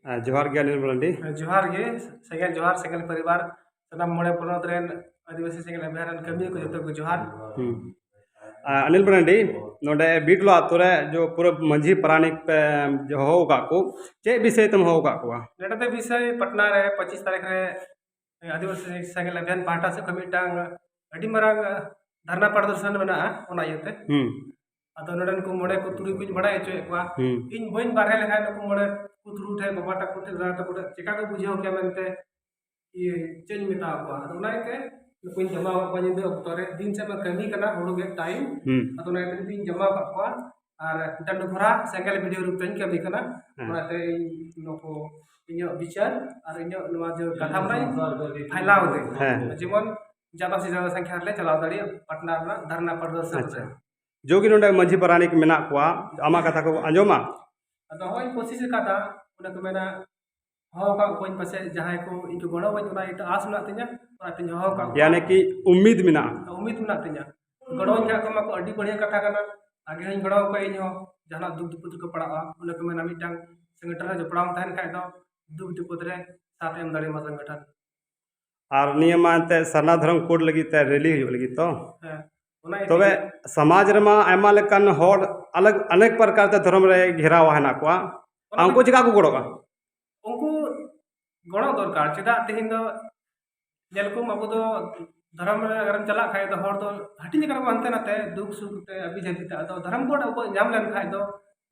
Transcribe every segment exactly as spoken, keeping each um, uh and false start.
ᱟᱨ ᱡᱚᱦᱟᱨ ᱜᱮ, ᱟᱹᱞᱤᱧ ᱢᱟᱨᱟᱱᱰᱤ᱾ ᱡᱚᱦᱟᱨ ᱜᱮ, ᱥᱮᱸᱜᱮᱞ ᱡᱚᱦᱟᱨ, ᱥᱮᱸᱜᱮᱞ ᱯᱚᱨᱤᱵᱟᱨ, ᱥᱟᱱᱟᱢ ᱢᱚᱬᱮ ᱯᱚᱱᱚᱛ ᱨᱮᱱ ᱟᱹᱫᱤᱵᱟᱹᱥᱤ ᱥᱮᱸᱜᱮᱞ ᱚᱵᱷᱤᱭᱟᱱ ᱨᱮᱱ ᱠᱟᱹᱢᱤᱭᱟᱹ ᱠᱚ ᱡᱚᱛᱚ ᱠᱚ ᱡᱚᱦᱟᱨ᱾ ᱦᱩᱸ᱾ ᱟᱨ ᱚᱱᱤᱞ ᱢᱟᱨᱟᱱᱰᱤ, ᱱᱚᱰᱮ ᱵᱤᱴᱞᱚ ᱟᱛᱳ ᱨᱮ ᱡᱚ ᱯᱩᱨᱟᱹ ᱢᱟᱹᱡᱷᱤ ᱯᱟᱨᱟᱱᱤᱠ ᱯᱮ ᱦᱚᱦᱚ ᱟᱠᱟᱫ ᱠᱚ, ᱪᱮᱫ ᱵᱤᱥᱚᱭ ᱛᱮᱢ ᱦᱚᱦᱚ ᱟᱠᱟᱫ ᱠᱚᱣᱟ? ᱱᱚᱰᱮ ᱫᱚ ᱵᱤᱥᱚᱭ ᱯᱟᱴᱱᱟ ᱨᱮ ᱯᱚᱸᱪᱤᱥ ᱛᱟᱹᱨᱤᱠᱷ ᱨᱮ ᱟᱹᱫᱤᱵᱟᱹᱥᱤ ᱥᱮᱸᱜᱮᱞ ᱚᱵᱷᱤᱭᱟᱱ ᱯᱟᱦᱴᱟ ᱥᱮᱫ ᱠᱷᱚᱱ ᱢᱤᱫᱴᱟᱝ ᱟᱹᱰᱤ ᱢᱟᱨᱟᱝ ᱫᱷᱟᱨᱱᱟ ᱯᱨᱚᱫᱚᱨᱥᱚᱱ ᱢᱮᱱᱟᱜᱼᱟ, ᱚᱱᱟ ᱤᱭᱟᱹᱛᱮ᱾ ᱦᱩᱸ᱾ ᱟᱫᱚ ᱱᱚᱰᱮᱱ ᱠᱚ ᱢᱚᱬᱮ ᱠᱚ ᱛᱩᱨᱩᱭ ᱠᱚᱧ ᱵᱟᱲᱟᱭ ᱦᱚᱪᱚᱭᱮᱫ ᱠᱚᱣᱟ᱾ ᱦᱩᱸ᱾ ᱤᱧ ᱵᱟᱹᱧ ᱵᱟᱨᱦᱮ ᱞᱮᱠᱷᱟᱱ ᱱᱩᱠᱩ ᱢᱚᱬᱮ ᱠᱚ ᱛᱩᱨᱩᱭ ᱴᱷᱮᱱ, ᱵᱟᱵᱟ ᱛᱟᱠᱚ ᱴᱷᱮᱱ, ᱫᱟᱫᱟ ᱛᱟᱠᱚ ᱴᱷᱮᱱ ᱪᱮᱠᱟ ᱠᱚ ᱵᱩᱡᱷᱟᱹᱣ ᱠᱮᱭᱟ ᱢᱮᱱᱛᱮ, ᱤᱭᱟᱹ, ᱪᱮᱫ ᱤᱧ ᱢᱮᱛᱟ ᱠᱚᱣᱟ? ᱟᱫᱚ ᱚᱱᱟ ᱤᱭᱟᱹᱛᱮ ᱱᱩᱠᱩᱧ ᱡᱚᱢᱟ ᱟᱠᱟᱫ ᱠᱚᱣᱟ ᱧᱤᱫᱟᱹ ᱚᱠᱛᱚ ᱨᱮ, ᱫᱤᱱ ᱥᱮᱫ ᱢᱟ ᱠᱟᱹᱢᱤ ᱠᱟᱱᱟ, ᱦᱩᱲᱩ ᱜᱮᱫ ᱴᱟᱭᱤᱢ᱾ ᱦᱩᱸ᱾ ᱟᱫᱚ ᱚᱱᱟ ᱤᱭᱟᱹᱛᱮ ᱱᱩᱠᱩᱧ ᱡᱚᱢᱟ ᱟᱠᱟᱫ ᱠᱚᱣᱟ᱾ ᱟᱨ ᱢᱤᱫᱴᱟᱝ ᱰᱚᱜᱽᱨᱟ ᱥᱮᱸᱜᱮᱞ ᱵᱷᱤᱰᱤᱭᱳ ᱨᱩᱯ ᱛᱮᱧ ᱠᱟᱹᱢᱤ ᱠᱟᱱᱟ᱾ ᱦᱮᱸ᱾ ᱚᱱᱟᱛᱮ ᱤᱧ ᱱᱩᱠᱩ ᱤᱧᱟᱹᱜ ᱵᱤᱪᱟᱹᱨ ᱟᱨ ᱤᱧᱟᱹᱜ ᱱᱚᱣᱟ ᱡᱮ ᱠᱟᱛᱷᱟ ᱢᱮᱱᱟᱜᱼᱟ, ᱤᱧ ᱯᱷᱟᱭᱞᱟᱣ ᱫᱟᱹᱧ᱾ ᱦᱮᱸ᱾ ᱡᱮᱢᱚᱱ ᱡᱟᱫᱟ ᱥᱮ ᱡᱟᱫᱟ ᱥᱚᱝᱠᱷᱟ ᱨᱮᱞᱮ ᱪᱟᱞᱟᱣ ᱫᱟᱲᱮᱭᱟᱜᱼᱟ ᱯᱟᱴᱱᱟ ᱨᱮᱱᱟᱜ ᱫᱷᱟᱨᱱᱟ ᱯᱨᱚᱫᱚᱨᱥᱚᱱ ᱨᱮ᱾ ᱟᱪᱪᱷᱟ᱾ ᱡᱳᱜᱤ ᱱᱚᱰᱮ ᱢᱟᱹᱡᱷᱤ ᱯᱟᱨᱟᱱᱤᱠ ᱢᱮᱱᱟᱜ ᱠᱚᱣᱟ, ᱟᱢᱟᱜ ᱠᱟᱛᱷᱟ ᱠᱚ ᱟᱸᱡᱚᱢᱟ? ᱟᱫᱚ ᱦᱚᱸᱜᱼᱚᱭ ᱤᱧ ᱠᱳᱥᱤᱥ ᱟᱠᱟᱫᱟ, ᱚᱱᱟ ᱠᱚ ᱢᱮᱱᱟ, ᱦᱚᱦᱚ ᱟᱠᱟᱫ ᱠᱚᱣᱟᱧ ᱯᱟᱥᱮᱡ ᱡᱟᱦᱟᱸᱭ ᱠᱚ ᱤᱧ ᱠᱚ ᱜᱚᱲᱚ ᱟᱹᱧ, ᱚᱱᱟ ᱤᱭᱟᱹᱛᱮ ᱟᱥ ᱢᱮᱱᱟᱜ ᱛᱤᱧᱟ, ᱚᱱᱟᱛᱮᱧ ᱦᱚᱦᱚ ᱟᱠᱟᱫ ᱠᱚᱣᱟ᱾ ᱭᱟᱱᱮ ᱠᱤ ᱩᱢᱤᱫ ᱢᱮᱱᱟᱜᱼᱟ᱾ ᱩᱢᱤᱫ ᱢᱮᱱᱟᱜ ᱛᱤᱧᱟ, ᱜᱚᱲᱚ ᱟᱹᱧ ᱠᱷᱟᱡ ᱠᱚ ᱢᱟ ᱠᱚ ᱟᱹᱰᱤ ᱵᱟᱲᱤᱭᱟ ᱠᱟᱛᱷᱟ ᱠᱟᱱᱟ᱾ ᱟᱜᱮ ᱦᱚᱸᱧ ᱜᱚᱲᱚ ᱟᱠᱚᱣᱟ ᱤᱧ ᱦᱚᱸ, ᱡᱟᱦᱟᱱᱟᱜ ᱫᱩᱠ ᱵᱤᱯᱚᱫ ᱨᱮᱠᱚ ᱯᱟᱲᱟᱜᱼᱟ, ᱚᱱᱟ ᱠᱚ ᱢᱮᱱᱟ ᱢᱤᱫᱴᱟᱝ ᱥᱚᱝᱜᱚᱴᱷᱚᱱ ᱨᱮ ᱡᱚᱯᱲᱟᱣ ᱮᱢ ᱛᱟᱦᱮᱱ ᱠᱷᱟᱡ ᱫᱚ ᱫᱩᱠ ᱵᱤᱯᱚᱫ ᱨᱮ ᱥᱟᱛᱷ ᱮᱢ ᱫᱟᱲᱮᱭᱟᱢᱟ ᱥᱚᱝᱜᱚᱴᱷᱚᱱ᱾ ᱟᱨ ᱱᱤᱭᱟᱹ ᱢᱟ ᱮᱱᱛᱮ ᱥᱟᱨᱱᱟ ᱫᱷᱚᱨᱚᱢ ᱠᱳᱰ ᱞᱟᱹᱜᱤᱫ ᱛᱮ ᱨᱮᱞᱤ ᱦᱩᱭᱩᱜ ᱞᱟᱹᱜᱤᱫ ᱛᱚ᱾ ᱦᱮᱸ, ᱚᱱᱟ ᱤᱭᱟᱹ ᱛᱚᱵᱮ ᱛᱮᱜᱮ᱾ ᱥᱚᱢᱟᱡᱽ ᱨᱮᱢᱟ ᱟᱭᱢᱟ ᱞᱮᱠᱟᱱ ᱦᱚᱲ ᱟᱞᱟᱜᱽ, ᱚᱱᱮᱠ ᱯᱨᱚᱠᱟᱨ ᱛᱮ ᱫᱷᱚᱨᱚᱢ ᱨᱮ ᱜᱷᱮᱨᱟᱣ ᱦᱮᱱᱟᱜ ᱠᱚᱣᱟ᱾ ᱚᱱᱟ ᱩᱱᱠᱩ ᱫᱚ ᱪᱮᱠᱟ ᱠᱚ ᱜᱚᱲᱚᱜᱼᱟ? ᱩᱱᱠᱩ ᱜᱚᱲᱚ ᱫᱚᱨᱠᱟᱨ᱾ ᱪᱮᱫᱟᱜ ᱛᱮᱦᱮᱧ ᱫᱚ ᱧᱮᱞ ᱠᱚᱢ, ᱟᱵᱚ ᱫᱚ ᱫᱷᱚᱨᱚᱢ ᱨᱮ ᱟᱜᱟᱨᱮᱢ ᱪᱟᱞᱟᱜ ᱠᱷᱟᱡ ᱫᱚ ᱦᱚᱲ ᱫᱚ ᱦᱟᱹᱴᱤᱧ ᱟᱠᱟᱱᱟ ᱠᱚ ᱦᱟᱱᱛᱮ ᱱᱟᱛᱮ, ᱫᱩᱠ ᱥᱩᱠ ᱛᱮ ᱟᱹᱵᱤ ᱡᱷᱟᱹᱵᱤ ᱛᱮ᱾ ᱟᱫᱚ ᱫᱷᱚᱨᱚᱢ ᱠᱳᱰ ᱟᱵᱚᱣᱟᱜ ᱧᱟᱢ ᱞᱮᱱᱠᱷᱟᱡ ᱫᱚ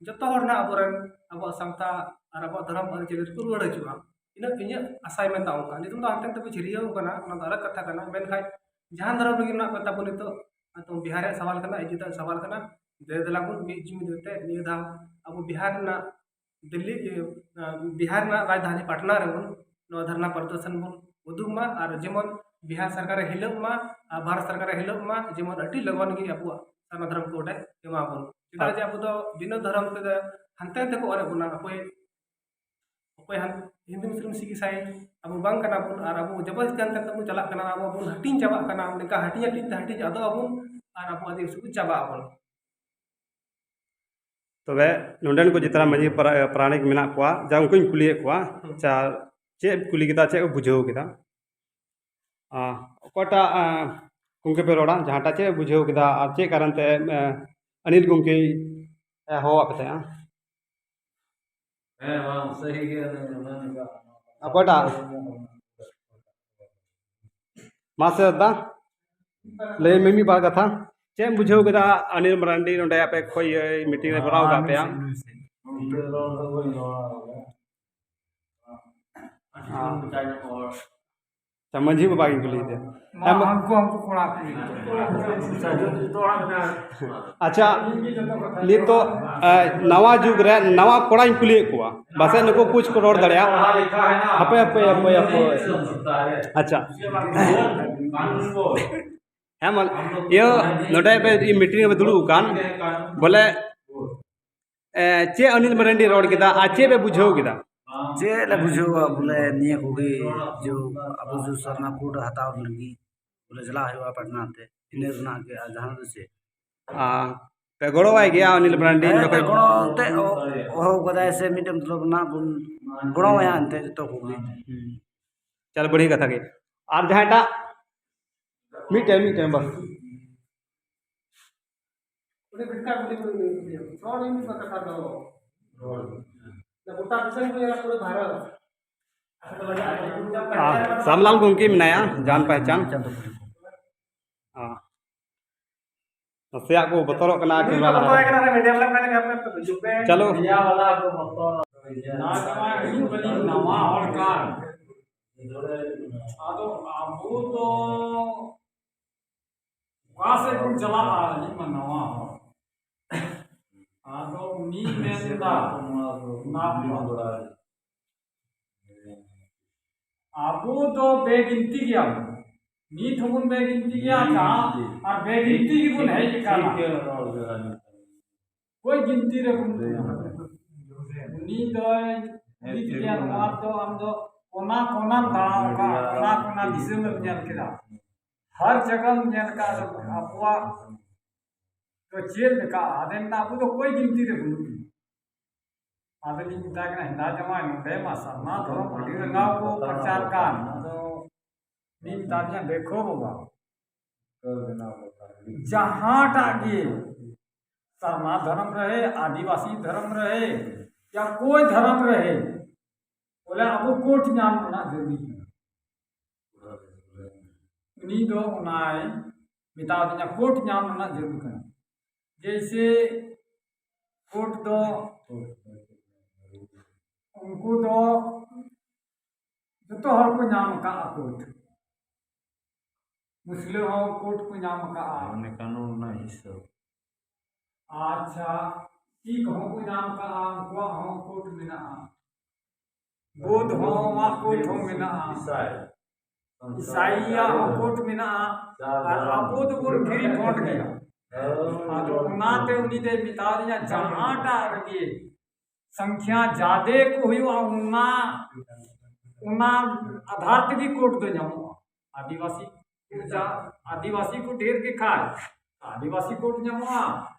ᱡᱚᱛᱚ ᱦᱚᱲ ᱱᱟᱜ ᱟᱵᱚᱨᱮᱱ ᱟᱵᱚᱣᱟᱜ ᱥᱟᱶᱛᱟ ᱟᱨ ᱟᱵᱚᱣᱟᱜ ᱫᱷᱚᱨᱚᱢ ᱟᱹᱨᱤᱪᱟᱹᱞᱤ ᱨᱮᱠᱚ ᱨᱩᱣᱟᱹᱲ ᱦᱤᱡᱩᱜᱼᱟ᱾ ᱤᱱᱟᱹᱜ ᱤᱧᱟᱹᱜ ᱟᱥᱟᱭ ᱢᱮᱱᱫᱟ ᱚᱱᱠᱟ᱾ ᱱᱤᱛᱚᱝ ᱫᱚ ᱦᱟᱱᱛᱮ ᱱᱟᱛᱮ ᱵᱚ ᱪᱷᱤᱲᱭᱟᱹᱣ ᱠᱟᱱᱟ, ᱚᱱᱟ ᱫᱚ ᱟᱞᱟᱜᱽ ᱠᱟᱛᱷᱟ ᱠᱟᱱᱟ᱾ ᱢᱮᱱᱠᱷᱟᱡ ᱡᱟᱦᱟᱱ ᱫᱷᱚᱨᱚᱢ ᱨᱮᱜᱮ ᱢᱮᱱᱟᱜ ᱠᱚ ᱛᱟᱵᱚᱱ ᱱᱤᱛᱚᱜ, ᱱᱤᱛᱚᱝ ᱵᱤᱦᱟᱨ ᱨᱮᱭᱟᱜ ᱥᱟᱣᱟᱞ ᱠᱟᱱᱟ, ᱤᱧ ᱡᱟᱹᱛᱟᱜ ᱥᱟᱣᱟᱞ ᱠᱟᱱᱟ, ᱫᱮ ᱫᱮᱞᱟ ᱵᱚᱱ ᱢᱤᱫ ᱡᱩᱢᱤᱫ ᱠᱟᱛᱮ ᱱᱤᱭᱟᱹ ᱫᱷᱟᱣ ᱟᱵᱚ ᱵᱤᱦᱟᱨ ᱨᱮᱱᱟᱜ ᱫᱤᱞᱞᱤ, ᱤᱭᱟᱹ, ᱵᱤᱦᱟᱨ ᱨᱮᱱᱟᱜ ᱨᱟᱡᱽᱫᱷᱟᱱᱤ ᱯᱟᱴᱱᱟ ᱨᱮᱵᱚᱱ ᱱᱚᱣᱟ ᱫᱷᱟᱨᱱᱟ ᱯᱨᱚᱫᱚᱨᱥᱚᱱ ᱵᱚᱱ ᱩᱫᱩᱜ ᱢᱟ, ᱟᱨ ᱡᱮᱢᱚᱱ ᱵᱤᱦᱟᱨ ᱥᱚᱨᱠᱟᱨᱮ ᱦᱤᱞᱟᱹᱜ ᱢᱟ, ᱟᱨ ᱵᱷᱟᱨᱚᱛ ᱥᱚᱨᱠᱟᱨᱮ ᱦᱤᱞᱟᱹᱜ ᱢᱟ, ᱡᱮᱢᱚᱱ ᱟᱹᱰᱤ ᱞᱚᱜᱚᱱ ᱜᱮ ᱟᱵᱚᱣᱟᱜ ᱥᱟᱨᱱᱟ ᱫᱷᱚᱨᱚᱢ ᱠᱳᱰ ᱮ ᱮᱢᱟ ᱵᱚᱱ᱾ ᱪᱮᱫᱟᱜ ᱡᱮ ᱟᱵᱚ ᱫᱚ ᱵᱤᱱᱟᱹ ᱫᱷᱚᱨᱚᱢ ᱛᱮᱫᱚ ᱦᱟᱱᱛᱮ ᱱᱟᱛᱮ ᱠᱚ ᱚᱨᱮᱫ ᱵᱚᱱᱟ, ᱚᱠᱚᱭ, ᱚᱠᱚᱭ ᱦᱟᱱ-, ᱦᱤᱱᱫᱩ ᱢᱩᱥᱞᱤᱢ ᱥᱤᱠᱷ ᱤᱥᱟᱭ ᱟᱵᱚ ᱵᱟᱝ ᱠᱟᱱᱟ ᱵᱚᱱ, ᱟᱨ ᱟᱵᱚ ᱡᱚᱵᱚᱨᱫᱚᱥᱛᱤ ᱦᱟᱱᱛᱮ ᱱᱟᱛᱮ ᱵᱚᱱ ᱪᱟᱞᱟᱜ ᱠᱟᱱᱟ, ᱟᱵᱚ ᱵᱚᱱ ᱦᱟᱹᱴᱤᱧ ᱪᱟᱵᱟᱜ ᱠᱟᱱᱟ, ᱱᱚᱝᱠᱟ ᱦᱟᱹᱴᱤᱧ ᱦᱟᱹᱴᱤᱧ ᱛᱮ ᱦᱟᱹᱴᱤᱧ ᱟᱫᱚᱜ ᱟᱵᱚᱱ, ᱟᱨ ᱟᱵᱚ ᱟᱹᱫᱤᱵᱟᱹᱥᱤ ᱠᱚ ᱪᱟᱵᱟᱜ ᱟᱵᱚᱱ᱾ ᱛᱚᱵᱮ ᱱᱚᱰᱮᱱ ᱠᱚ ᱡᱮᱛᱱᱟ ᱢᱟᱹᱡᱷᱤ ᱯᱟᱨᱟ-, ᱯᱟᱨᱟᱱᱤᱠ ᱢᱮᱱᱟᱜ ᱠᱚᱣᱟ, ᱡᱟ ᱩᱱᱠᱩᱧ ᱠᱩᱞᱤᱭᱮᱫ ᱠᱚᱣᱟ, ᱟᱪᱪᱷᱟ, ᱪᱮᱫ ᱠᱚ ᱠᱩᱞᱤ ᱠᱮᱫᱟ, ᱪᱮᱫ ᱠᱚ ᱵᱩᱡᱷᱟᱹᱣ ᱠᱮᱫᱟ? ᱟᱸ, ᱚᱠᱚᱭᱴᱟᱜ, ᱟᱸ, ᱜᱚᱢᱠᱮ ᱯᱮ ᱨᱚᱲᱟ, ᱡᱟᱦᱟᱸᱴᱟᱜ ᱪᱮᱫ ᱮ ᱵᱩᱡᱷᱟᱹᱣ ᱠᱮᱫᱟ ᱟᱨ ᱪᱮᱫ ᱠᱟᱨᱚᱱ ᱛᱮ, ᱟᱸ, ᱚᱱᱤᱞ ᱜᱚᱢᱠᱮ ᱦᱚᱦᱚᱣᱟᱫ ᱯᱮ ᱛᱟᱦᱮᱸᱜᱼᱟ? ᱦᱮᱸ, ᱵᱟᱝ, ᱥᱟᱹᱨᱤ ᱜᱮ, ᱚᱱᱮ, ᱚᱱᱮ ᱚᱱᱠᱟ᱾ ᱚᱠᱚᱭᱴᱟᱜ? ᱢᱟᱥᱮ ᱫᱟ, ᱞᱟᱹᱭ ᱢᱮ ᱢᱤᱫ ᱵᱟᱨ ᱠᱟᱛᱷᱟ᱾ ᱪᱮᱫ ᱮᱢ ᱵᱩᱡᱷᱟᱹᱣ ᱠᱮᱫᱟ ᱚᱱᱤᱞ ᱢᱟᱨᱟᱱᱰᱤ ᱱᱚᱰᱮ ᱟᱯᱮ ᱠᱷᱚᱡ ᱤᱭᱟᱹ ᱢᱤᱴᱤᱝ ᱨᱮ ᱠᱚᱨᱟᱣ ᱟᱠᱟᱫ ᱯᱮᱭᱟ? ᱟᱪᱪᱷᱟ, ᱢᱟᱹᱡᱷᱤ ᱵᱟᱵᱟ ᱜᱤᱧ ᱠᱩᱞᱤᱭᱮᱫᱮᱭᱟ᱾ ᱱᱚᱣᱟ ᱦᱮᱸ, ᱢᱟ- ᱦᱟᱹᱱᱠᱩ, ᱦᱟᱹᱱᱠᱩ ᱠᱚᱲᱟ ᱠᱚ᱾ ᱟᱪᱪᱷᱟ, ᱱᱤᱛᱚᱜ, ᱮ, ᱱᱟᱣᱟ ᱡᱩᱜᱽ ᱨᱮ ᱱᱟᱣᱟ ᱠᱚᱲᱟᱧ ᱠᱩᱞᱤᱭᱮᱫ ᱠᱚᱣᱟ, ᱯᱟᱥᱮᱡ ᱱᱩᱠᱩ ᱠᱩᱪ ᱠᱚ ᱨᱚᱲ ᱫᱟᱲᱮᱭᱟᱜᱼᱟ᱾ ᱦᱟᱯᱮ, ᱦᱟᱯᱮ, ᱦᱟᱯᱮ, ᱦᱟᱯᱮ᱾ ᱟᱪᱪᱷᱟ᱾ ᱦᱮᱸ, ᱢᱟ, ᱤᱭᱟᱹ, ᱱᱚᱰᱮ ᱯᱮ, ᱢᱤᱴᱤᱝ ᱨᱮ ᱯᱮ ᱫᱩᱲᱩᱵ ᱟᱠᱟᱱ, ᱵᱚᱞᱮ, ᱮ, ᱪᱮᱫ ᱚᱱᱤᱞ ᱢᱟᱨᱟᱱᱰᱤ ᱨᱚᱲ ᱠᱮᱫᱟ ᱟᱨ ᱪᱮᱫ ᱯᱮ ᱵᱩᱡᱷᱟᱹᱣ ᱠᱮᱫᱟ? ᱪᱮᱫ ᱞᱮ ᱵᱩᱡᱷᱟᱹᱣᱟ ᱵᱚᱞᱮ ᱱᱤᱭᱟᱹ ᱠᱚᱜᱮ, ᱡᱮ ᱟᱵᱚ ᱡᱮ ᱥᱟᱨᱱᱟ ᱠᱳᱰ ᱦᱟᱛᱟᱣ ᱞᱟᱹᱜᱤᱫ ᱵᱚᱞᱮ ᱪᱟᱞᱟᱜ ᱦᱩᱭᱩᱜᱼᱟ ᱯᱟᱴᱱᱟ ᱛᱮ, ᱤᱱᱟᱹ ᱨᱮᱱᱟᱜ ᱜᱮ, ᱟᱨ ᱡᱟᱦᱟᱸ ᱫᱚ ᱪᱮᱫ? ᱟᱨ ᱯᱮ ᱜᱚᱲᱚᱣᱟᱭ ᱜᱮᱭᱟ ᱚᱱᱤᱞ ᱢᱟᱨᱟᱱᱰᱤ ᱦᱮᱸ, ᱡᱚᱠᱷᱚᱱ ᱜᱚᱲᱚ ᱛᱮ ᱦᱚᱦᱚ ᱠᱟᱫᱟᱭ ᱥᱮ ᱢᱤᱫᱴᱮᱱ ᱢᱚᱛᱞᱚᱵ ᱨᱮᱱᱟᱜ ᱵᱚᱱ ᱜᱚᱲᱚᱣᱟᱭᱟ ᱮᱱᱛᱮ ᱡᱚᱛᱚ ᱠᱚᱜᱮ᱾ ᱦᱩᱸ᱾ ᱪᱟᱞ, ᱵᱟᱹᱲᱤᱡ ᱠᱟᱛᱷᱟ ᱜᱮ᱾ ᱟᱨ ᱡᱟᱦᱟᱸᱭᱴᱟᱜ ᱢᱤᱫᱴᱮᱱ, ᱢᱤᱫᱴᱮᱱ ᱵᱟᱥ᱾ ᱩᱱᱤ ᱵᱷᱤᱴᱠᱟ ᱠᱩᱞᱤ ᱠᱩᱞᱤ ᱠᱩᱞᱤ ᱠᱩᱞᱤ᱾ ᱨᱚᱲ ᱤᱧ ᱫᱚ ᱠᱟᱛᱷᱟ ᱫᱚ᱾ ᱨᱚᱲ᱾ ᱜᱚᱴᱟ ᱫᱤᱥᱚᱢ ᱠᱚ ᱧᱮᱞᱟ ᱯᱩᱨᱟᱹ ᱵᱷᱟᱨᱚᱛ᱾ ᱟᱨ ᱥᱟᱢᱞᱟᱞ ᱜᱚᱢᱠᱮ ᱢᱮᱱᱟᱭᱟ, ᱡᱟᱱ ᱯᱮᱦᱪᱟᱱ᱾ ᱦᱮᱸ᱾ ᱱᱟᱥᱮᱭᱟᱜ ᱠᱚ ᱵᱚᱛᱚᱨᱚᱜ ᱠᱟᱱᱟ ᱠᱮᱢᱮᱨᱟ ᱞᱟᱦᱟ ᱨᱮ᱾ ᱪᱚᱞᱚ᱾ ᱱᱟᱣᱟ ᱦᱚᱲ ᱠᱟᱱ᱾ ᱟᱫᱚ ᱟᱵᱚ ᱫᱚ ᱚᱠᱟ ᱥᱮᱫ ᱵᱚᱱ ᱪᱟᱞᱟᱜᱼᱟ? ᱤᱧ ᱢᱟ ᱱᱟᱣᱟ ᱦᱚᱲ᱾ ᱟᱫᱚ ᱩᱱᱤ ᱢᱮᱱᱫᱟ, ᱚᱱᱟ ᱟᱵᱚ ᱫᱚ ᱵᱮᱜᱤᱱᱛᱤ ᱜᱮᱭᱟᱵᱚᱱ᱾ ᱱᱤᱛ ᱦᱚᱸᱵᱚᱱ ᱵᱮᱜᱤᱱᱛᱤ ᱜᱮᱭᱟ, ᱡᱟᱦᱟᱸ ᱟᱨ ᱵᱮᱜᱤᱱᱛᱤ ᱜᱮᱵᱚᱱ ᱦᱮᱡ ᱟᱠᱟᱱᱟ᱾ ᱚᱠᱚᱭ ᱜᱤᱱᱛᱤ ᱨᱮ ᱵᱚᱱ ᱛᱟᱦᱮᱸᱱᱟ? ᱩᱱᱤ ᱫᱚᱭ ᱠᱩᱞᱤ ᱠᱮᱫᱮᱭᱟ, "ᱱᱚᱣᱟ ᱫᱚ ᱟᱢ ᱫᱚ ᱚᱱᱟ ᱠᱚᱱᱟᱢ ᱫᱟᱬᱟ ᱟᱠᱟᱫᱼᱟ, ᱚᱱᱟ ᱠᱚᱱᱟ ᱫᱤᱥᱚᱢ ᱮᱢ ᱧᱮᱞ ᱠᱮᱫᱟ, ᱦᱟᱨ ᱡᱟᱭᱜᱟᱢ ᱧᱮᱞ ᱟᱠᱟᱫᱼᱟ, ᱟᱵᱚᱣᱟᱜ ᱛᱚ ᱪᱮᱫ ᱞᱮᱠᱟ? ᱟᱫᱚ ᱢᱮᱱᱫᱟ, ᱟᱵᱚ ᱫᱚ ᱚᱠᱚᱭ ᱜᱤᱱᱛᱤ ᱨᱮ ᱵᱟᱹᱱᱩᱜ ᱵᱚᱱᱟ᱾ ᱟᱫᱚ ᱞᱤᱧ ᱢᱮᱛᱟᱭ ᱠᱟᱱᱟ, ᱦᱮᱸᱫᱟ ᱡᱟᱶᱟᱭ, ᱱᱚᱰᱮ ᱢᱟ ᱥᱟᱨᱱᱟ ᱫᱷᱚᱨᱚᱢ ᱟᱹᱰᱤ ᱨᱟᱸᱜᱟᱣ ᱠᱚ ᱯᱨᱚᱪᱟᱨ ᱠᱟᱱ᱾ ᱟᱫᱚ ᱢᱤᱫ ᱢᱮᱛᱟ ᱫᱤᱧᱟ, ᱫᱮᱠᱷᱳ ᱵᱟᱵᱟ, ᱡᱟᱦᱟᱸᱴᱟᱜ ᱜᱮ, ᱥᱟᱨᱱᱟ ᱫᱷᱚᱨᱚᱢ ᱨᱮᱦᱮ, ᱟᱹᱫᱤᱵᱟᱹᱥᱤ ᱫᱷᱚᱨᱚᱢ ᱨᱮᱦᱮ, ᱭᱟ ᱠᱳᱭ ᱫᱷᱚᱨᱚᱢ ᱨᱮᱦᱮ, ᱵᱚᱞᱮ ᱟᱵᱚ ᱠᱳᱰ ᱧᱟᱢ ᱨᱮᱱᱟᱜ ᱡᱟᱹᱨᱩᱲᱤ ᱠᱟᱱᱟ᱾ ᱩᱱᱤ ᱫᱚ ᱚᱱᱟᱭ ᱢᱮᱛᱟᱣ ᱫᱤᱧᱟ, ᱠᱳᱰ ᱧᱟᱢ ᱨᱮᱱᱟᱜ ᱡᱟᱹᱨᱩᱲ ᱠᱟᱱᱟ᱾ ᱡᱮᱭᱥᱮ ᱠᱳᱰ ᱫᱚ ᱩᱱᱠᱩ ᱫᱚ ᱡᱚᱛᱚ ᱦᱚᱲ ᱠᱚ ᱧᱟᱢ ᱟᱠᱟᱫᱼᱟ ᱠᱳᱰ᱾ ᱢᱩᱥᱞᱟᱹ ᱦᱚᱸ ᱠᱳᱰ ᱠᱚ ᱧᱟᱢ ᱟᱠᱟᱫᱼᱟ᱾ ᱢᱟᱱᱮ ᱠᱟᱹᱱᱩᱱ ᱨᱮᱱᱟᱜ ᱦᱤᱥᱟᱹᱵ᱾ ᱟᱪᱪᱷᱟ, ᱥᱤᱠᱷ ᱦᱚᱸ ᱠᱚ ᱧᱟᱢ ᱟᱠᱟᱫᱼᱟ, ᱩᱱᱠᱩᱣᱟᱜ ᱦᱚᱸ ᱠᱳᱰ ᱢᱮᱱᱟᱜᱼᱟ᱾ ᱵᱳᱫᱷ ᱦᱚᱸ, ᱢᱟ ᱠᱳᱰ ᱦᱚᱸ ᱢᱮᱱᱟᱜᱼᱟ᱾ ᱤᱥᱟᱭ᱾ ᱤᱥᱟᱭᱤᱭᱟᱜ ᱦᱚᱸ ᱠᱳᱰ ᱢᱮᱱᱟᱜᱼᱟ᱾ ᱟᱨ ᱟᱵᱚ ᱫᱚᱵᱚᱱ ᱜᱤᱨᱤ ᱠᱷᱚᱸᱰ ᱜᱮᱭᱟ᱾ ᱟᱫᱚ ᱚᱱᱟᱛᱮ ᱩᱱᱤ ᱫᱚᱭ ᱢᱮᱛᱟᱣ ᱫᱤᱧᱟ, ᱡᱟᱦᱟᱸᱴᱟᱜ ᱨᱮᱜᱮ ᱥᱚᱝᱠᱷᱭᱟ ᱡᱟᱫᱮ ᱠᱚ ᱦᱩᱭᱩᱜᱼᱟ, ᱚᱱᱟ, ᱚᱱᱟ ᱟᱫᱷᱟᱨ ᱛᱮᱜᱮ ᱠᱳᱰ ᱫᱚ ᱧᱟᱢᱚᱜᱼᱟ᱾ ᱟᱹᱫᱤᱵᱟᱹᱥᱤ ᱠᱚ ᱡᱟ-, ᱟᱹᱫᱤᱵᱟᱹᱥᱤ ᱠᱚ ᱰᱷᱮᱨ ᱜᱮ ᱠᱷᱟᱡ ᱟᱹᱫᱤᱵᱟᱹᱥᱤ ᱠᱳᱰ ᱧᱟᱢᱚᱜᱼᱟ,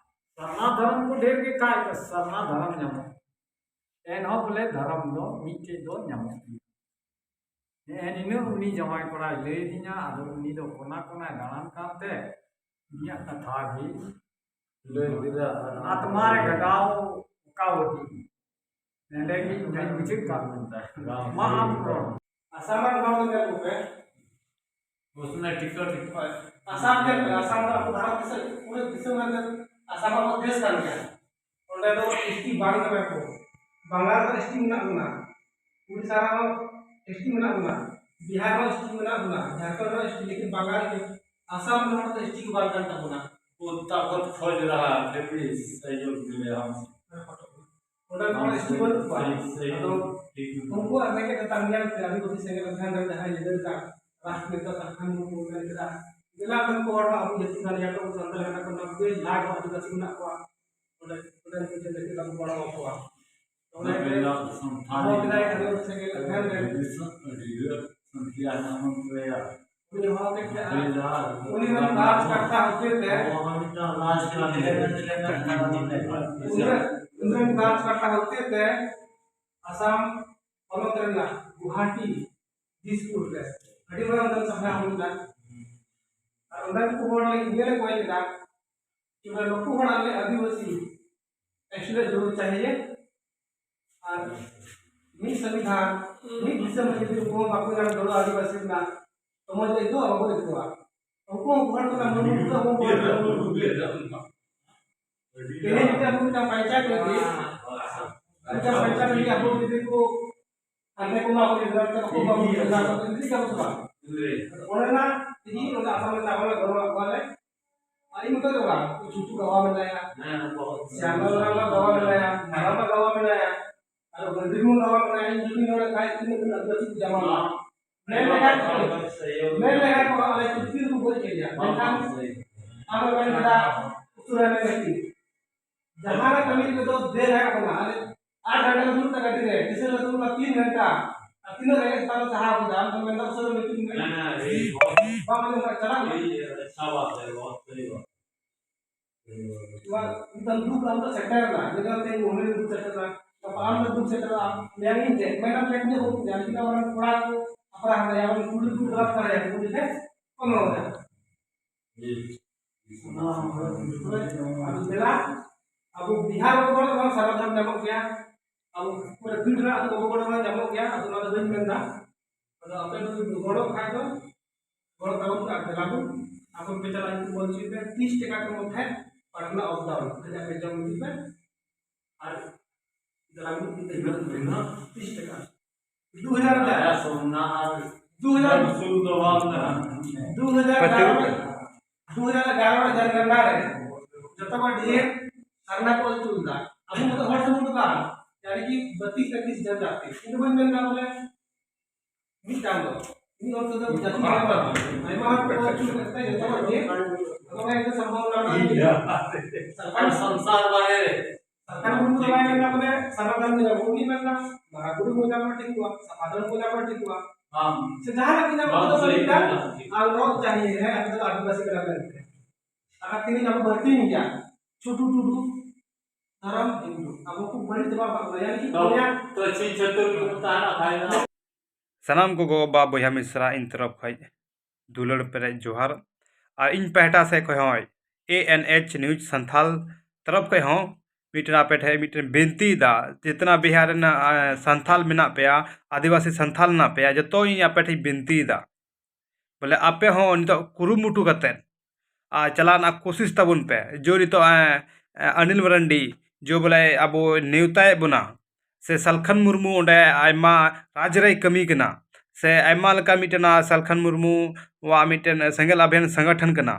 ᱥᱟᱨᱱᱟ ᱫᱷᱚᱨᱚᱢ ᱠᱚ ᱰᱷᱮᱨ ᱜᱮ ᱠᱷᱟᱡ ᱥᱟᱨᱱᱟ ᱫᱷᱚᱨᱚᱢ ᱧᱟᱢᱚᱜᱼᱟ᱾ ᱮᱱᱦᱚᱸ ᱵᱚᱞᱮ ᱫᱷᱚᱨᱚᱢ ᱫᱚ ᱢᱤᱫᱴᱮᱡ ᱫᱚ ᱧᱟᱢᱚᱜ ᱜᱮᱭᱟ᱾ ᱱᱮᱜᱼᱮ ᱱᱤᱱᱟᱹᱜ ᱩᱱᱤ ᱡᱟᱶᱟᱭ ᱠᱚᱲᱟᱭ ᱞᱟᱹᱭ ᱟᱹᱫᱤᱧᱟ, ᱟᱫᱚ ᱩᱱᱤ ᱫᱚ ᱠᱚᱱᱟ ᱠᱚᱱᱟᱭ ᱫᱟᱬᱟᱱ ᱠᱟᱱᱛᱮ ᱩᱱᱤᱭᱟᱜ ᱠᱟᱛᱷᱟ ᱜᱮ ᱞᱟᱹᱭ ᱠᱮᱫᱟ᱾ ᱟᱨ ᱟᱛᱢᱟ ᱨᱮ ᱜᱟᱰᱟᱣ ᱚᱠᱟᱣᱟᱫᱤᱧ᱾ ᱱᱚᱰᱮ ᱜᱮ ᱤᱧ ᱦᱚᱧ ᱵᱩᱡᱷᱟᱹᱜ ᱠᱟᱱ ᱢᱮᱱᱛᱮ᱾ ᱢᱟ ᱟᱢ ᱨᱚᱲ᱾ ᱟᱥᱟᱢ ᱨᱮᱱ ᱦᱚᱲ ᱫᱚ ᱧᱮᱞ ᱠᱚᱯᱮ, ᱩᱥᱱᱮ ᱴᱤᱠᱤᱴ ᱦᱳᱭ᱾ ᱟᱥᱟᱢ ᱧᱮᱞ ᱯᱮ, ᱟᱥᱟᱢ ᱫᱚ ᱟᱵᱚ ᱵᱷᱟᱨᱚᱛ ᱫᱤᱥᱚᱢ, ᱯᱩᱨᱟᱹ ᱫᱤᱥᱚᱢ ᱨᱮ ᱟᱥᱟᱢ ᱟᱵᱚ ᱫᱮᱥ ᱠᱟᱱ ᱜᱮᱭᱟ᱾ ᱚᱸᱰᱮ ᱫᱚ ᱮᱥ ᱴᱤ ᱵᱟᱝ ᱠᱟᱱᱟ ᱠᱚ᱾ ᱵᱟᱝᱜᱟᱞ ᱨᱮ ᱮᱥ ᱴᱤ ᱢᱮᱱᱟᱜ ᱵᱚᱱᱟ, ᱩᱲᱤᱥᱥᱟ ᱨᱮᱦᱚᱸ ᱮᱥ ᱴᱤ ᱢᱮᱱᱟᱜ ᱵᱚᱱᱟ, ᱵᱤᱦᱟᱨ ᱨᱮᱦᱚᱸ ᱮᱥ ᱴᱤ ᱢᱮᱱᱟᱜ ᱵᱚᱱᱟ, ᱡᱷᱟᱲᱠᱷᱚᱸᱰ ᱨᱮᱦᱚᱸ ᱮᱥ ᱴᱤ, ᱞᱮᱠᱤᱱ ᱵᱟᱝᱜᱟᱞ ᱨᱮ, ᱟᱥᱟᱢ ᱨᱮᱱ ᱦᱚᱲ ᱫᱚ ᱮᱥ ᱴᱤ ᱠᱚ ᱵᱟᱝ ᱠᱟᱱ ᱛᱟᱵᱚᱱᱟ᱾ वो ताकत खोज रहा है, फिर भी सहयोग मिले हमसे। ᱚᱸᱰᱮ ᱠᱷᱚᱱ ᱮᱥ ᱴᱤ ᱵᱟᱹᱱᱩᱜ ᱠᱚᱣᱟ᱾ ᱟᱫᱚ ᱩᱱᱠᱩᱣᱟᱜ ᱨᱮᱸᱜᱮᱡ ᱛᱮᱛᱟᱝ ᱧᱮᱞ ᱛᱮ ᱟᱹᱫᱤᱵᱟᱹᱥᱤ ᱥᱮᱸᱜᱮᱞ ᱚᱵᱷᱤᱭᱟᱱ ᱨᱮ ᱡᱟᱦᱟᱸᱭ ᱞᱤᱰᱟᱨ ᱠᱟᱱ ᱨᱟᱥᱴᱨᱚᱱᱮᱛᱟ ᱥᱟᱞᱠᱷᱟᱱ ᱢᱩᱨᱢᱩ ᱢᱮᱱ ᱠᱮᱫᱟ, ᱫᱮᱞᱟ ᱱᱩᱠᱩ ᱦᱚᱲ ᱦᱚᱸ ᱟᱵᱚ ᱡᱟᱹᱛᱤ ᱠᱟᱱ ᱜᱮᱭᱟ ᱠᱚ, ᱟᱵᱚ ᱥᱟᱱᱛᱟᱲ ᱠᱟᱱᱟ ᱠᱚ, ᱱᱚᱵᱵᱳᱭ ᱞᱟᱠᱷ ᱟᱹᱫᱤᱵᱟᱹᱥᱤ ᱢᱮᱱᱟᱜ ᱠᱚᱣᱟ᱾ ᱚᱸᱰᱮ, ᱚᱸᱰᱮ ᱢᱤᱫᱴᱮᱱ ᱞᱟᱹᱜᱤᱫ ᱟᱵᱚ ᱜᱚᱲᱚ ᱟᱠᱚᱣᱟ᱾ ᱚᱱᱟ ᱚᱱᱟ ᱜᱮ ᱵᱮᱞᱟ ᱥᱚᱝᱛᱷᱟᱱ ᱟᱵᱚ ᱥᱮᱫᱟᱭ ᱟᱹᱫᱤᱵᱟᱹᱥᱤ ᱥᱮᱸᱜᱮᱞ ᱚᱵᱷᱤᱭᱟᱱ ᱨᱮ ᱟᱹᱫᱤᱵᱟᱹᱥᱤ ᱥᱚᱝᱛᱷᱟᱱ ᱟᱹᱰᱤ ᱜᱮ ᱥᱚᱝᱠᱷᱤᱭᱟ ᱱᱟᱢᱚᱱ ᱨᱮᱭᱟᱜ ᱩᱱᱤ ᱦᱚᱸ ᱢᱤᱫᱴᱟᱝ ᱩᱱᱤ ᱨᱮᱱ ᱨᱟᱡᱽ ᱠᱟᱨᱛᱟ ᱦᱚᱛᱮ ᱛᱮ, ᱩᱱᱤ ᱨᱮᱱ, ᱩᱱᱤ ᱨᱮᱱ ᱨᱟᱡᱽ ᱠᱟᱨᱛᱟ ᱦᱚᱛᱮ ᱛᱮ ᱟᱥᱟᱢ ᱯᱚᱱᱚᱛ ᱨᱮᱱᱟᱜ ᱜᱩᱣᱟᱦᱟᱴᱤ ᱫᱤᱥᱯᱩᱨ ᱨᱮ ᱟᱹᱰᱤ ᱢᱟᱨᱟᱝ ᱡᱚᱱ ᱥᱟᱯᱲᱟᱣ ᱦᱩᱭ ᱞᱮᱱᱟ᱾ ᱟᱨ ᱚᱸᱰᱮ ᱠᱚ ᱦᱚᱲ ᱞᱟᱹᱜᱤᱫ ᱤᱭᱟᱹ ᱞᱮ ᱠᱚᱭ ᱞᱮᱫᱟ, ᱠᱤ ᱵᱚᱞᱮ ᱱᱩᱠᱩ ᱦᱚᱲ ᱟᱞᱮ ᱟᱹᱫᱤᱵᱟᱹᱥᱤ ᱮᱠᱪᱩᱭᱮᱞᱤ ᱡᱚᱨᱩᱨ ᱪᱟᱦᱤᱭᱮ᱾ ᱟᱨ ᱢᱤᱫ ᱥᱚᱝᱵᱤᱫᱷᱟᱱ, ᱢᱤᱫ ᱫᱤᱥᱚᱢ ᱨᱮ ᱡᱩᱫᱤ ᱩᱱᱠᱩ ᱦᱚᱸ ᱵᱟᱠᱚ ᱧᱟᱢ ᱫᱟᱲᱮᱭᱟᱜᱼᱟ, ᱟᱹᱫᱤᱵᱟᱹᱥᱤ ᱨᱮᱱᱟᱜ ᱥᱚᱢᱟᱡᱽ ᱫᱚ ᱟᱹᱭᱠᱟᱹᱣᱟ, ᱵᱟᱵᱚᱱ ᱟᱹᱭᱠᱟᱹᱣᱟ᱾ ᱩᱱᱠᱩ ᱦᱚᱸ ᱦᱚᱲ ᱠᱟᱱᱟ, ᱢᱟᱹᱱᱢᱤ ᱠᱚᱫᱚ ᱟᱵᱚ ᱵᱚᱱ ᱟᱹᱭᱠᱟᱹᱣᱟ᱾ ᱛᱮᱦᱮᱧ ᱡᱩᱫᱤ ᱟᱵᱚ ᱢᱤᱫᱴᱟᱝ ᱯᱚᱧᱪᱟᱭᱮᱛ ᱞᱟᱹᱜᱤᱫ, ᱢᱤᱫᱴᱟᱝ ᱯᱚᱧᱪᱟᱭᱮᱛ ᱞᱟᱹᱜᱤᱫ ᱟᱵᱚ ᱡᱩᱫᱤ ᱠᱚ ᱦᱟᱱᱛᱮ ᱠᱚ ᱮᱢᱟ ᱠᱚ ᱠᱟᱱᱟ, ᱱᱚᱛᱮ ᱵᱟᱠᱚ ᱮᱢᱟ ᱠᱚ ᱠᱟᱱᱟ, ᱤᱫᱤ ᱠᱟᱜ ᱠᱚ ᱥᱮ ᱵᱟᱝ? ᱚᱱᱮ ᱚᱱᱟ ᱛᱮᱜᱮ ᱚᱱᱟ ᱟᱥᱟᱢ ᱨᱮᱱᱟᱜ ᱚᱱᱟ ᱜᱚᱲᱚ ᱟᱠᱚ ᱠᱟᱱᱟ᱾ ᱟᱨ ᱤᱧ ᱢᱚᱛᱚ ᱫᱚ ᱵᱟᱝ, ᱪᱷᱩᱴᱩ ᱜᱟᱣᱟ ᱢᱮᱱᱟᱭᱟ, ᱦᱮᱸ, ᱵᱚᱦᱩᱛ ᱥᱭᱟᱢᱞᱟᱞ ᱜᱟᱣᱟ ᱢᱮᱱᱟᱭᱟ, ᱢᱟᱨᱟᱢᱵᱟ ᱜᱟᱣᱟ ᱢᱮᱱᱟᱭᱟ, ᱟᱨ ᱵᱚᱱᱫᱤᱢᱳᱦᱚᱱ ᱜᱟᱣᱟ ᱢᱮᱱᱟᱭᱟ, ᱤᱧ ᱡᱩᱫᱤ ᱱᱚᱰᱮ ᱠᱷᱟᱡ ᱛᱤᱱᱟᱹᱜ ᱜᱟᱱ ᱟᱹᱫᱤᱵᱟᱹᱥᱤ ᱠᱚ ᱡᱟᱢᱟ ᱢᱮᱱᱟᱜᱼᱟ᱾ ᱢᱮᱱ ᱞᱮᱠᱷᱟᱱ ᱠᱚ, ᱢᱮᱱ ᱞᱮᱠᱷᱟᱱ ᱠᱚ ᱟᱞᱮ ᱪᱩᱠᱛᱤ ᱨᱮᱠᱚ ᱜᱚᱡ ᱠᱮᱫᱮᱭᱟ᱾ ᱢᱮᱱᱠᱷᱟᱱ ᱟᱢ ᱮᱢ ᱢᱮᱱ ᱠᱮᱫᱟ ᱩᱥᱟᱹᱨᱟ ᱢᱮ ᱜᱟᱛᱮ᱾ ᱡᱟᱦᱟᱸ ᱨᱮ ᱠᱟᱹᱢᱤ ᱨᱮᱫᱚ ᱫᱮᱨ ᱨᱮᱭᱟᱜ ᱠᱟᱱᱟ, ᱟᱞᱮ ᱟᱴ ᱜᱷᱚᱱᱴᱟ ᱫᱩᱲᱩᱵ ᱠᱟᱛᱮ ᱜᱟᱹᱰᱤ ᱨᱮ, ᱴᱮᱥᱚᱱ ᱨᱮ ᱫᱩᱲᱩᱵ ᱠᱟᱛᱮ ᱛᱤᱱ ᱜᱷᱚᱱᱴᱟ, ᱟᱨ ᱛᱤᱱᱟᱹᱜ ᱨᱮᱸᱜᱮᱡ ᱛᱮᱛᱟᱝ ᱞᱮ ᱥᱟᱦᱟᱣ ᱠᱮᱫᱟ, ᱟᱢ ᱫᱚᱢ ᱢᱮᱱᱫᱟ ᱩᱥᱟᱹᱨᱟ meeting ᱢᱮ᱾ ᱦᱮᱸ, ᱦᱮᱸ, ᱵᱟᱢ ᱟᱸᱡᱚᱢ ᱠᱷᱟᱡ ᱪᱟᱞᱟᱜ ᱢᱮ᱾ ᱥᱟᱵᱟ ᱥᱮ ᱵᱚᱦᱚᱛ ᱥᱟᱦᱤ ᱵᱟᱛ᱾ ᱱᱚᱣᱟ ᱢᱤᱫᱴᱟᱝ ᱫᱩᱠ ᱟᱢ ᱫᱚ ᱥᱮᱴᱮᱨ ᱮᱱᱟ, ᱡᱮ ᱛᱮᱦᱮᱧ ᱢᱚᱦᱞᱤ ᱫᱩᱠ ᱥᱮᱴᱮᱨ ᱮᱱᱟ, ᱜᱟᱯᱟ ᱟᱢ ᱫᱚ ᱫᱩᱠ ᱥᱮᱴᱮᱨᱚᱜᱼᱟ, ᱢᱮᱭᱟᱝ ᱤᱧ ᱪᱮᱫ, ᱢᱮᱰᱟᱢ ᱪᱮᱫ ᱤᱧ ᱦᱩᱭ ᱠᱮᱫᱟ, ᱪᱮᱫᱟᱜ ᱚᱱᱟ ᱠᱚᱲᱟ ᱠᱚ ᱟᱯᱨᱟᱦ ᱫᱟᱲᱮᱭᱟᱜᱼᱟ, ᱩᱱᱤ ᱠᱩᱲᱤ ᱠᱚ ᱜᱟᱞᱟᱛ ᱫᱟᱲᱮᱭᱟᱜᱼᱟ, ᱩᱱᱤ ᱴᱷᱮᱱ ᱠᱳᱱᱳ ᱟᱫᱚ ᱫᱮᱞᱟ, ᱟᱵᱚ ᱵᱤᱦᱟᱨ ᱨᱮ ᱵᱚᱞᱚ ᱞᱮᱱᱠᱷᱟᱱ ᱥᱟᱨᱱᱟ ᱫᱷᱚᱨᱚᱢ ᱧᱟᱢᱚᱜ ᱜᱮᱭᱟ, ᱟᱵᱚ ᱯᱩᱨᱟᱹ ᱵᱤᱨ ᱨᱮ ᱟᱫᱚ ᱵᱟᱵᱚ ᱵᱚᱞᱚ ᱞᱮᱱᱠᱷᱟᱱ ᱧᱟᱢᱚᱜ ᱜᱮᱭᱟ, ᱟᱫᱚ ᱚᱱᱟ ᱫᱚ ᱵᱟᱹᱧ ᱢᱮᱱᱫᱟ᱾ ᱟᱫᱚ ᱟᱯᱮ ᱫᱚ ᱡᱩᱫᱤ ᱜᱚᱲᱚ ᱠᱷᱟᱡ ᱫᱚ ᱜᱚᱲᱚ ᱛᱟᱵᱚᱱ ᱯᱮ ᱟᱨ ᱫᱮᱞᱟ ᱵᱚᱱ, ᱟᱵᱚ ᱯᱮ ᱪᱟᱞᱟᱜ ᱧᱩᱛᱩᱢ ᱚᱞ ᱦᱚᱪᱚᱭ ᱯᱮ, ᱛᱤᱥ ᱴᱟᱠᱟ ᱠᱚ ᱮᱢᱚᱜ ᱠᱷᱟᱡ ᱯᱟᱴᱱᱟ ᱚᱯ ᱰᱟᱣᱩᱱ ᱠᱷᱟᱡ ᱟᱯᱮ ᱡᱚᱢ ᱤᱫᱤ ᱯᱮ ᱟᱨ ᱫᱮᱞᱟ ᱵᱚᱱ ᱤᱫᱤ ᱯᱮ ᱛᱤᱥ ᱴᱟᱠᱟ᱾ ᱫᱩ ᱦᱟᱡᱟᱨ ᱫᱟᱭᱟ ᱥᱚᱢᱱᱟ ᱟᱨ ᱫᱩ ᱦᱟᱡᱟᱨ ᱩᱥᱩᱞ ᱫᱚ ᱵᱟᱝ ᱠᱟᱱᱟ᱾ ᱫᱩ ᱦᱟᱡᱟᱨ ᱮᱜᱟᱨᱚ ᱨᱮ, ᱫᱩ ᱦᱟᱡᱟᱨ ᱮᱜᱟᱨᱚ ᱨᱮ ᱡᱚᱱᱜᱚᱱᱱᱟ ᱨᱮ ᱡᱚᱛᱚ ᱠᱷᱚᱱ ᱰᱷᱮᱨ ᱥᱟᱨᱱᱟ ᱠᱚ ᱚᱞ ᱦᱚᱪᱚ ᱞᱮᱫᱟ᱾ ᱟᱵᱚ ᱢᱚᱛᱚ ᱦᱚᱲ ᱥᱩᱢᱩᱝ ᱫᱚ ᱵᱟᱝ, ᱡᱟᱦᱟᱸ ᱠᱤ ᱵᱟᱛᱤᱥ ᱛᱮᱛᱤᱥ ᱡᱟᱹᱛᱤ᱾ ᱤᱧ ᱫᱚ ᱵᱟᱹᱧ ᱢᱮᱱ ᱮᱫᱟ ᱵᱚᱞᱮ ᱢᱤᱫᱴᱟᱝ ᱫᱚ, ᱢᱤᱫ ᱦᱚᱲ ᱛᱮᱫᱚ ᱡᱟᱹᱛᱤ ᱫᱚ ᱵᱟᱝ, ᱟᱭᱢᱟ ᱦᱚᱲ ᱠᱚ ᱚᱞ ᱦᱚᱪᱚ ᱞᱮᱫ ᱛᱮ ᱡᱚᱛᱚ ᱦᱚᱲ ᱜᱮ ᱚᱱᱟ ᱤᱭᱟᱹ ᱥᱟᱨᱠᱟᱨ ᱥᱚᱝᱥᱟᱨ ᱵᱟᱦᱮᱨ ᱥᱟᱱᱛᱟᱲ ᱵᱩᱨᱩ ᱫᱚ ᱵᱟᱭ ᱢᱮᱱᱟ ᱵᱚᱞᱮ ᱥᱟᱨᱱᱟ ᱫᱷᱚᱨᱚᱢ ᱫᱚ ᱵᱟᱵᱚᱱ ᱢᱮᱱᱟ, ᱢᱟᱨᱟᱝ ᱵᱩᱨᱩ ᱵᱚᱱ ᱡᱟᱵᱚᱨ ᱴᱷᱤᱠ ᱠᱚᱣᱟ, ᱥᱟᱯᱷᱟ ᱫᱷᱚᱨᱚᱢ ᱵᱚᱱ ᱡᱟᱵᱚᱨ ᱴᱷᱤᱠ ᱠᱚᱣᱟ᱾ हाँ। ᱥᱮ ᱡᱟᱦᱟᱸ ᱞᱮᱠᱟ ᱧᱟᱢ ᱵᱟᱝ ᱠᱟᱛᱮ ᱵᱚᱱ ᱥᱟᱹᱨᱤ ᱢᱮᱱᱟ, ᱠᱟᱱᱟ᱾ ᱟᱨ ᱨᱚᱲ ᱪᱟᱦᱤᱭᱮ ᱦᱮᱸ, ᱟᱵᱚ ᱫᱚ ᱟᱹᱫᱤᱵᱟᱹᱥᱤ ᱠᱟᱱᱟ ᱵᱚᱱ᱾ ᱟᱨ ᱛᱤᱱᱟᱹᱜ ᱟᱵᱚ ᱵᱟᱹᱲᱛᱤ ᱜᱮᱭᱟ, ᱪᱷᱩᱴᱩ ᱴᱩᱰᱩ, ᱫᱷᱚᱨᱚᱢ ᱦᱤᱱᱫᱩ, ᱟᱵᱚ ᱠᱚ ᱵᱟᱹᱲᱤᱡ ᱪᱟᱵᱟ ᱟᱠᱟᱫ ᱵᱚᱱᱟ, ᱭᱟᱱᱤ ᱠᱤ ᱛᱚ, ᱵᱚᱭᱦᱟ ᱛᱚ ᱪᱷᱤ ᱪᱷᱟᱹᱛᱩᱨ ᱠᱚ ᱛᱟᱦᱮᱱᱟ ᱵᱷᱟᱭ ᱫᱚ᱾ ᱥᱟᱱᱟᱢ ᱜᱚᱜᱚ ᱵᱟᱵᱟ ᱵᱚᱭᱦᱟ ᱢᱤᱥᱨᱟ ᱤᱧ ᱛᱚᱨᱚᱯ ᱠᱷᱚᱡ ᱫᱩᱞᱟᱹᱲ ᱯᱮᱨᱮᱡ ᱡᱚᱦᱟᱨ᱾ ᱟᱨ ᱤᱧ ᱯᱟᱦᱴᱟ ᱥᱮᱫ ᱠᱷᱚᱡ ᱦᱚᱸ ᱮ ᱮᱱ ᱮᱭᱤᱪ News ᱥᱟᱱᱛᱷᱟᱞ ᱛᱚᱨᱚᱯ ᱠᱷᱚᱡ ᱦᱚᱸ ᱢᱤᱫᱴᱮᱱ ᱟᱯᱮ ᱴᱷᱮᱡ ᱢᱤᱫᱴᱮᱱ ᱵᱤᱱᱛᱤᱭᱮᱫᱟ, ᱡᱮᱛᱱᱟ ᱵᱤᱦᱟᱨ ᱨᱮᱱᱟᱜ, ᱮ, ᱥᱟᱱᱛᱷᱟᱞ ᱢᱮᱱᱟᱜ ᱯᱮᱭᱟ, ᱟᱹᱫᱤᱵᱟᱹᱥᱤ ᱥᱟᱱᱛᱷᱟᱞ ᱢᱮᱱᱟᱜ ᱯᱮᱭᱟ, ᱡᱚᱛᱚ ᱤᱧ ᱟᱯᱮ ᱴᱷᱮᱡ ᱵᱤᱱᱛᱤᱭᱮᱫᱟ᱾ ᱵᱚᱞᱮ ᱟᱯᱮ ᱦᱚᱸ ᱱᱤᱛᱚᱜ ᱠᱩᱨᱩᱢᱩᱴᱩ ᱠᱟᱛᱮᱫ ᱟᱨ ᱪᱟᱞᱟᱜ ᱨᱮᱱᱟᱜ ᱠᱳᱥᱤᱥ ᱛᱟᱵᱚᱱ ᱯᱮ᱾ ᱡᱚ ᱱᱤᱛᱚᱜ, ᱮ, ᱮ, ᱚᱱᱤᱞ ᱢᱟᱨᱟᱱᱰᱤ ᱡᱚ ᱵᱚᱞᱮ ᱟᱵᱚ ᱱᱮᱣᱛᱟᱭᱮᱫ ᱵᱚᱱᱟ, ᱥᱮ ᱥᱟᱞᱠᱷᱟᱱ ᱢᱩᱨᱢᱩ ᱚᱸᱰᱮ ᱟᱭᱢᱟ ᱨᱟᱡᱽ ᱨᱮᱭ ᱠᱟᱹᱢᱤ ᱠᱟᱱᱟ, ᱥᱮ ᱟᱭᱢᱟ ᱞᱮᱠᱟ ᱢᱤᱫᱴᱮᱱ, ᱟ, ᱥᱟᱞᱠᱷᱟᱱ ᱢᱩᱨᱢᱩ ᱣᱟᱜ ᱢᱤᱫᱴᱮᱱ ᱥᱮᱸᱜᱮᱞ ᱟᱵᱷᱤᱭᱟᱱ ᱥᱚᱝᱜᱚᱴᱷᱚᱱ ᱠᱟᱱᱟ᱾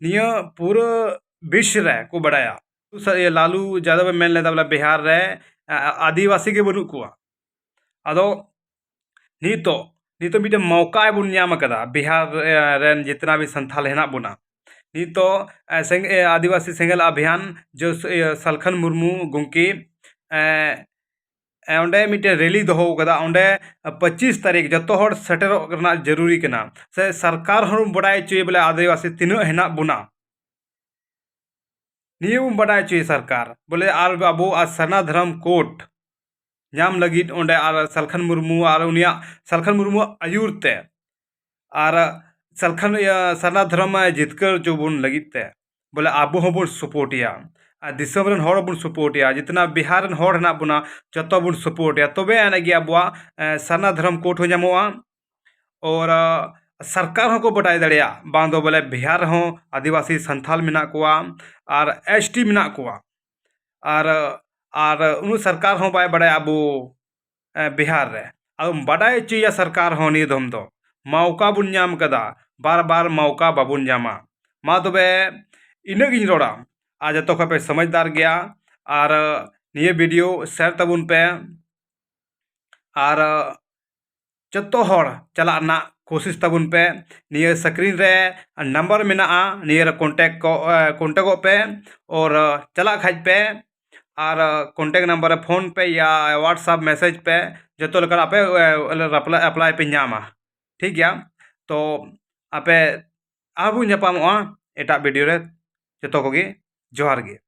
ᱱᱤᱭᱟᱹ ᱯᱩᱨᱟᱹ ᱵᱤᱥ ᱨᱮ ᱠᱚ ᱵᱟᱲᱟᱭᱟ᱾ ᱥᱟ-, ᱤᱭᱟᱹ, ᱞᱟᱞᱩ ᱭᱟᱫᱚᱵ ᱮ ᱢᱮᱱ ᱞᱮᱫᱟ ᱵᱚᱞᱮ ᱵᱤᱦᱟᱨ ᱨᱮ, ᱟ, ᱟ, ᱟᱹᱫᱤᱵᱟᱹᱥᱤ ᱜᱮ ᱵᱟᱹᱱᱩᱜ ᱠᱚᱣᱟ᱾ ᱟᱫᱚ ᱱᱤᱛᱚᱜ, ᱱᱤᱛᱚᱜ ᱢᱤᱫᱴᱮᱱ ᱢᱚᱣᱠᱟ ᱵᱚᱱ ᱧᱟᱢ ᱟᱠᱟᱫᱟ ᱵᱤᱦᱟᱨ, ᱮ, ᱨᱮᱱ ᱡᱤᱛᱱᱟ ᱵᱷᱤ ᱥᱟᱱᱛᱷᱟᱞ ᱦᱮᱱᱟᱜ ᱵᱚᱱᱟ᱾ ᱱᱤᱛᱚᱜ, ᱮ, ᱥᱮᱝ-, ᱮ, ᱟᱹᱫᱤᱵᱟᱹᱥᱤ ᱥᱮᱸᱜᱮᱞ ᱟᱵᱷᱤᱭᱟᱱ ᱡᱚ, ᱮ, ᱥᱟᱞᱠᱷᱟᱱ ᱢᱩᱨᱢᱩ ᱜᱚᱢᱠᱮ, ᱮ, ᱮ, ᱚᱸᱰᱮ ᱢᱤᱫᱴᱮᱱ ᱨᱮᱞᱤ ᱫᱚᱦᱚ ᱟᱠᱟᱫᱟ᱾ ᱚᱸᱰᱮ ᱯᱚᱸᱪᱤᱥ ᱛᱟᱹᱨᱤᱠᱷ ᱡᱚᱛᱚ ᱦᱚᱲ ᱥᱮᱴᱮᱨᱚᱜ ᱨᱮᱱᱟᱜ ᱡᱟᱹᱨᱩᱨᱤ ᱠᱟᱱᱟ, ᱥᱮ ᱥᱚᱨᱠᱟᱨ ᱦᱚᱸ ᱵᱟᱰᱟᱭ ᱦᱚᱪᱚᱭᱮ ᱵᱚᱞᱮ ᱟᱹᱫᱤᱵᱟᱹᱥᱤ ᱛᱤᱱᱟᱹᱜ ᱦᱮᱱᱟᱜ ᱵᱚᱱᱟ᱾ ᱱᱤᱭᱟᱹ ᱵᱚᱱ ᱵᱟᱰᱟᱭ ᱦᱚᱪᱚᱭᱮ ᱥᱚᱨᱠᱟᱨ ᱵᱚᱞᱮ ᱟᱨ ᱟᱵᱚ ᱟᱨ ᱥᱟᱨᱱᱟ ᱫᱷᱚᱨᱚᱢ ᱠᱳᱰ ᱧᱟᱢ ᱞᱟᱹᱜᱤᱫ ᱚᱸᱰᱮ ᱟᱨ ᱥᱟᱞᱠᱷᱟᱱ ᱢᱩᱨᱢᱩ ᱟᱨ ᱩᱱᱤᱭᱟᱜ, ᱥᱟᱞᱠᱷᱟᱱ ᱢᱩᱨᱢᱩᱣᱟᱜ ᱟᱹᱭᱩᱨ ᱛᱮ ᱟᱨ ᱥᱟᱞᱠᱷᱟᱱ, ᱤᱭᱟᱹ, ᱥᱟᱨᱱᱟ ᱫᱷᱚᱨᱚᱢ ᱡᱤᱛᱠᱟᱹᱨ ᱦᱚᱪᱚ ᱵᱚᱱ ᱞᱟᱹᱜᱤᱫ ᱛᱮ ᱵᱚᱞᱮ ᱟᱵᱚ ᱦᱚᱸᱵᱚᱱ ᱥᱟᱯᱳᱨᱴ ᱮᱭᱟ, ᱟᱨ ᱫᱤᱥᱚᱢ ᱨᱮᱱ ᱦᱚᱲ ᱵᱚᱱ ᱥᱟᱯᱳᱨᱴ ᱮᱭᱟ, ᱡᱤᱛᱱᱟ ᱵᱤᱦᱟᱨ ᱨᱮᱱ ᱦᱚᱲ ᱦᱮᱱᱟᱜ ᱵᱚᱱᱟ ᱡᱚᱛᱚ ᱵᱚᱱ ᱥᱟᱯᱳᱨᱴ ᱮᱭᱟ, ᱛᱚᱵᱮ ᱟᱹᱱᱤᱡ ᱜᱮ ᱟᱵᱚᱣᱟᱜ, ᱮ, ᱥᱟᱨᱱᱟ ᱫᱷᱚᱨᱚᱢ ᱠᱳᱰ ᱦᱚᱸ ᱧᱟᱢᱚᱜᱼᱟ᱾ ᱟᱨ, ᱟ, ᱥᱚᱨᱠᱟᱨ ᱦᱚᱸᱠᱚ ᱵᱟᱰᱟᱭ ᱫᱟᱲᱮᱭᱟᱜᱼᱟ ᱵᱟᱝ ᱫᱚ ᱵᱚᱞᱮ ᱵᱤᱦᱟᱨ ᱨᱮᱦᱚᱸ ᱟᱹᱫᱤᱵᱟᱹᱥᱤ ᱥᱟᱱᱛᱷᱟᱞ ᱢᱮᱱᱟᱜ ᱠᱚᱣᱟ ᱟᱨ ᱮᱥ ᱴᱤ ᱢᱮᱱᱟᱜ ᱠᱚᱣᱟ᱾ ᱟᱨ, ᱟᱨ ᱩᱱᱤ ᱥᱚᱨᱠᱟᱨ ᱦᱚᱸ ᱵᱟᱭ ᱵᱟᱰᱟᱭᱟ ᱟᱵᱚ, ᱮ, ᱵᱤᱦᱟᱨ ᱨᱮ᱾ ᱟᱫᱚ ᱵᱟᱰᱟᱭ ᱦᱚᱪᱚᱭᱮᱭᱟ ᱥᱚᱨᱠᱟᱨ ᱦᱚᱸ ᱱᱤᱭᱟᱹ ᱫᱚᱢ ᱫᱚ᱾ ᱢᱟᱣᱠᱟ ᱵᱚᱱ ᱧᱟᱢ ᱠᱟᱫᱟ, ᱵᱟᱨ ᱵᱟᱨ ᱢᱟᱣᱠᱟ ᱵᱟᱵᱚᱱ ᱧᱟᱢᱟ᱾ ᱢᱟ ᱛᱚᱵᱮ ᱤᱱᱟᱹᱜ ᱜᱤᱧ ᱨᱚᱲᱟ᱾ ᱟᱨ ᱡᱚᱛᱚ ᱠᱷᱚᱱ ᱯᱮ ᱥᱚᱢᱚᱡᱽᱫᱟᱨ ᱜᱮᱭᱟ᱾ ᱟᱨ ᱱᱤᱭᱟᱹ ᱵᱷᱤᱰᱤᱭᱳ ᱥᱮᱭᱟᱨ ᱛᱟᱵᱚᱱ ᱯᱮ᱾ ᱟᱨ ᱡᱚᱛᱚ ᱦᱚᱲ ᱪᱟᱞᱟᱜ ᱨᱮᱱᱟᱜ ᱠᱳᱥᱤᱥ ᱛᱟᱵᱚᱱ ᱯᱮ᱾ ᱱᱤᱭᱟᱹ ᱥᱠᱨᱤᱱ ᱨᱮ ᱱᱟᱢᱵᱟᱨ ᱢᱮᱱᱟᱜᱼᱟ, ᱱᱤᱭᱟᱹ ᱨᱮ ᱠᱚᱱᱴᱮᱠᱴ ᱠᱚ, ᱮ, ᱠᱚᱱᱴᱮᱠᱴᱚᱜ ᱯᱮ᱾ ᱟᱨ ᱪᱟᱞᱟᱜ ᱠᱷᱟᱡ ᱯᱮ, ᱟᱨ contact number ᱨᱮ PhonePe ᱭᱟ WhatsApp message ᱯᱮ, ᱡᱚᱛᱚ ᱞᱮᱠᱟᱱᱟᱜ ᱟᱯᱮ ᱮᱯᱞᱟᱭ ᱯᱮ ᱧᱟᱢᱟ᱾ ᱴᱷᱤᱠ ᱜᱮᱭᱟ, ᱛᱚ ᱟᱯᱮ ᱟᱨᱵᱚᱱ ᱧᱟᱯᱟᱢᱚᱜᱼᱟ ᱮᱴᱟᱜ ᱵᱷᱤᱰᱤᱭᱳ ᱨᱮ᱾ ᱡᱚᱛᱚ ᱠᱚᱜᱮ ᱡᱚᱦᱟᱨ ᱜᱮ᱾